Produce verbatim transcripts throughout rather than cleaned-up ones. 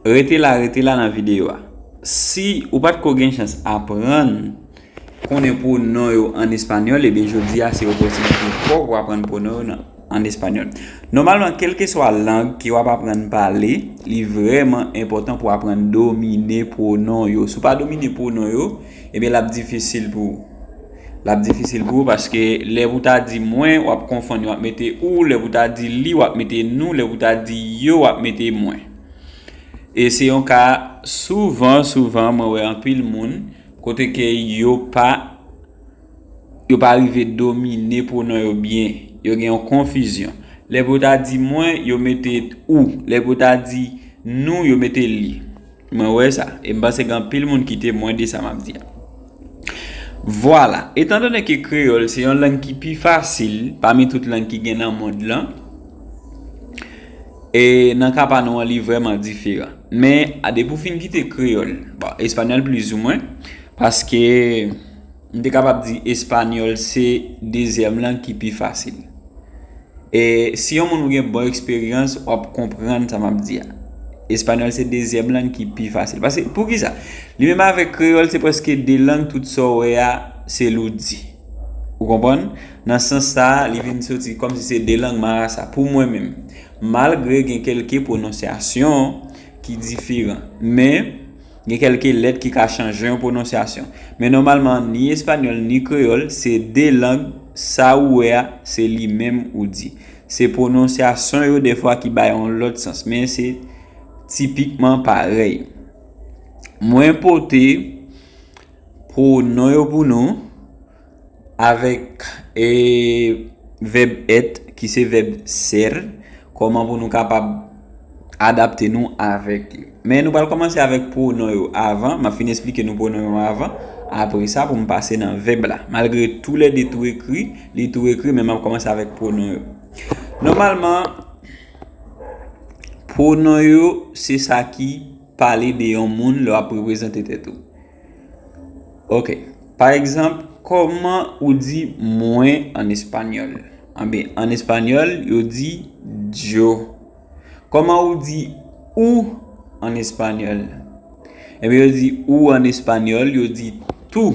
Rete la, rete la nan videyo a. Si ou pa t ko gen chans aprann konnen pwonon yo an espanyòl, ebyen jodi a se opòtinite pa w pou aprann pwonon yo nan, an espanyòl. Nòmalman, kèlkeswa lang ke w ap aprann pale, li vrèman enpòtan pou w aprann domine pwonon yo. Si w pa domine pwonon yo, ebyen l ap difisil pou ou. L ap difisil pou ou paske lè pou ta di mwen, w ap konfonn, w ap mete ou, lè pou ta di li, w ap mete nou, lè pou ta di yo, w ap mete mwen. E se yon ka souvan, souvan, mwen wè anpil moun, kote ke yo pa, yo pa rive domine pwonon yo byen. Yo gen yon konfizyon. Lè pou ta di mwen, yo mete ou. Lè pou ta di nou, yo mete li. Mwen wè sa. E m panse gen anpil moun ki temwen de sa m ap di a. Vwala. Etandone ke kreyòl se yon lang ki pi fasil pami tout lang ki gen nan mond lan, e nan ka pa nou an, li vrèman diferan. Men, a depi w fin kite kreyòl, bon, espanyòl plizoumwen, paske m te kapab di espanyòl se dezyèm lang ki pi fasil. E si yon moun ou gen bon eksperyans, w ap konprann sa m ap di a. Espanyòl se dezyèm lang ki pi fasil. Paske, poukisa? Li menm avèk kreyòl, se prèske de lang, tout sa w wè a, se l ou di. Ou konprann? Nan sans sa a, li vin soti kòmsi se de lang marasa. Pou mwen menm, malgre gen kèlke pwononsyasyon ki diferan, men gen kèlke lèt ki ka chanje yon pwononsyasyon. Men nòmalman, ni espanyòl, ni kreyòl, se de lang, sa ou wè a, se li menm ou di. Se pwononsyasyon yo dèfwa ki bay yon lòt sans, men se tipikman parèy. Mwen pote pwonon yo pou nou avèk, e, vèb èt, ki se vèb ser, kòman pou nou kapab adapte nou avèk li. Men nou pral kòmanse avèk pwonon yo avan, m ap fin esplike nou pwonon yo avan, apre sa pou m pase nan vèb la. Malgre toulède tou ekri, li tou ekri, men m ap kòmanse avèk pwonon yo. Nòmalman, pwonon yo se sa ki pale de yon moun lè w ap reprezante tèt ou. Ok. Pa egzanp, kòman ou di mwen an espanyòl? Anben, an espanyòl, yo di yo. Kòman ou di ou an espanyòl? Ebyen, yo di ou an espanyòl, yo di tú.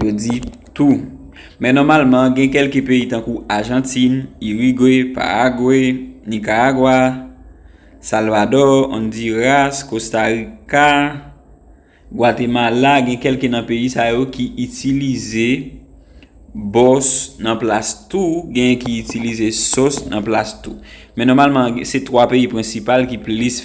Yo di tú. Men nòmalman, gen kèlke peyi tankou Ajantin, Irigwe, Paragwe, Nikaragwa, Salvadò, Ondiras, Kostarika, Gwatemala, gen kèlke nan peyi sa yo ki itilize bòs nan plas tú, gen ki itilize sos nan plas tú. Men nòmalman, se twa peyi prensipal ki plis